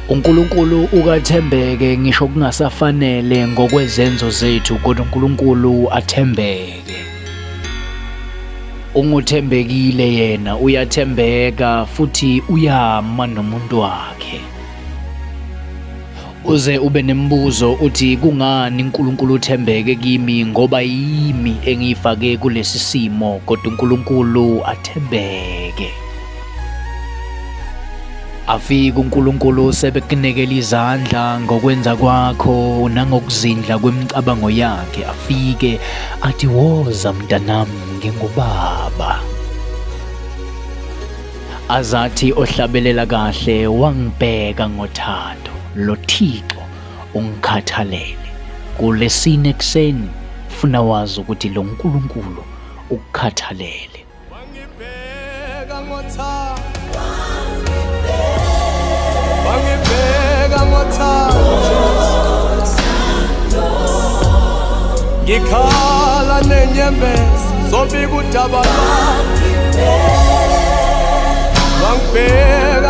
uNkulunkulu ukathembeke ngisho kungasafanele ngokwezenzo zethu, kodwa uNkulunkulu athembeke. Unguthembekile yena, uyathembeka futhi uyama nomuntu wakhe. Uze ube nemibuzo uthi kungani uNkulunkulu uthembeke kimi ngoba yimi engiyifake kulesi simo, kodwa uNkulunkulu athembeke. Afike uNkulunkulu sebekunekela izandla ngokwenza kwakho nangokuzindla kwemicabango yakhe, afike athi woza mntanami ngingubaba. Azathi ohlabelela kahle wangibheka ngothando, lo Thixo ungikhathalele. Kulesine ekuseni funa wazi ukuthi lo Nkulunkulu ukukhathalele. Wangibheka ngothando, wangibheka ngothando, ngikhala nenyembezi zobika udaba lwami. Wangibheka